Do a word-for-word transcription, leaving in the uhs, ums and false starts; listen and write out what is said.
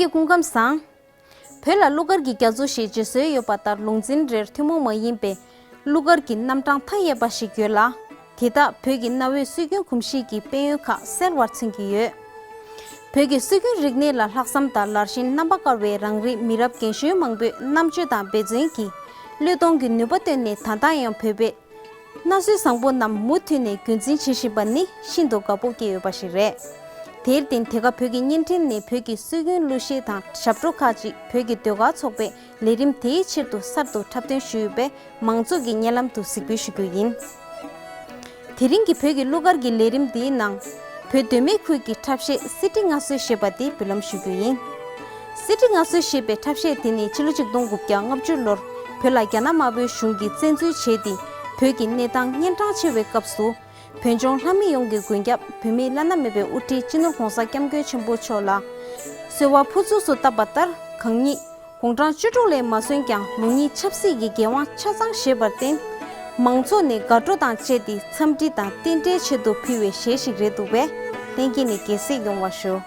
སྐུ་ཁམས་བཟང་། བོད་ལ་གླུ་གར་གྱི་རྒྱ་མཚོ་ཞེས་བརྗོད་སྲོལ་ཡོད་པ་ལྟར། ལུང་འཛིན་རེར་ཐུན་མོང་མ་ཡིན་པའི་གླུ་གར་གྱི་རྣམ་གྲངས་མཐའ་ཡས་པ་ཞིག་ཡོད་ལ། དེ་དག་བོད་ཀྱི་གནའ་བོའི་སྲོལ་རྒྱུན་གོམས་གཤིས་ཀྱི་དཔལ་ཡོན་ཁག་གསལ་བར་མཚོན་གྱི་ཡོད། བོད་ཀྱི་སྲོལ་རྒྱུན་རིག་གནས་ལ་ལྷག་བསམ་དང་ལར་ཞེན་རྣམ་པ་དཀར་བའི་རང་རིགས་མི་རབས་རྒན་གཞོན་མང་པོས་རྣམ་དཔྱོད་དང་འབད་བརྩོན་གྱིས་བློས་གཏོང་གི་ནུས་པ་བཏོན་ནས། ད་ལྟ་ཡང་བོད་པའི་གནའ་སྲོལ་བཟང་པོ་རྣམས་མུ་མཐུད་ནས་རྒྱུན་འཛིན་བྱེད་བཞིན་པ་ནི་ཤིན་ཏུ་དགའ་སྤོབས་སྐྱེ་འོས་པ་ཞིག་རེད། དེར་བརྟེན་དེ་ག་བོད་ཀྱི་བརྙན་འཕྲིན་ནས་བོད་ཀྱི་སྲོལ་རྒྱུན་གླུ་གཞས་དང་ཞབས་བྲོ་ཁག་ཅིག་བོད་ཀྱི་ཟློས་གར་ཚོགས་པས་ལས་རིམ་དེའི་ཕྱིར་དུ་གསར་དུ་འཁྲབ་སྟོན་ཞུས་ཡོད་པས། མང་ཚོགས་ཀྱི་སྙན་ལམ་དུ་གཟིགས་འབུལ་ཞུ་རྒྱུ་ཡིན། དེ་རིང་གི་བོད་ཀྱི་གླུ་གར་གྱི་ལས་རིམ་འདིའི་ནང་། བོད་མདོ་སྨད་ཁུལ་གྱི་འཁྲབ་གཞས་གསེར་ཁྲི་མངའ་གསོལ་ཞེས་པ་དེ་འབུལ་ལམ་ཞུ་རྒྱུ་ཡིན། གསེར་ཁྲི་མངའ་གསོལ་ཞེས་པའི་འཁྲབ་གཞས་དེ་ནི་ཕྱི་ལོ་ཆིག་སྟོང་དགུ་བརྒྱ་ལྔ་བཅུ་ལོར་བོད་ལ་རྒྱ་ནག་དམར་པོའི་གཞུང་གིས་བཙན་འཛུལ་བྱས་ཏེ། བོད་ཀྱི་གནས་སྟངས་གཉན་འཕྲང་ཆེ་བའི་སྐབས་སུ། བོད་ལྗོངས་ལྷ་མི་ཡོངས་ཀྱི་མགོན་སྐྱབས་བོད་མིའི་བླ་ན་མེད་པའི་དབུ་ཁྲིད་སྤྱི་ནོར་༸གོང་ས་༸སྐྱབས་མགོན་ཆེན་པོ་མཆོག་ལ་གསོལ་བ་ཕུར་ཚུགས་སུ་བཏབ་པ་ལྟར། གང་ཉིད་དགུང་གྲངས་བཅུ་དྲུག་ལས་མ་སོན་ཀྱང་། ལུགས་གཉིས་ཆབ་སྲིད་ཀྱི་འགན་དབང་ཆ་ཚང་བཞེས་པར་བརྟེན། མང་ཚོགས་ནས་དགའ་སྤྲོ་དང་བཅས་ཏེ་འཚམས་འདྲི་དང་རྟེན་འབྲེལ་ཆེད་དུ་ཕུལ་བའི་གཞས་ཤིག་རེད་འདུག་པས། ལྷན་རྒྱས་ནས་དགྱེས་གཟིགས་ཡོང་བར་ཞུ།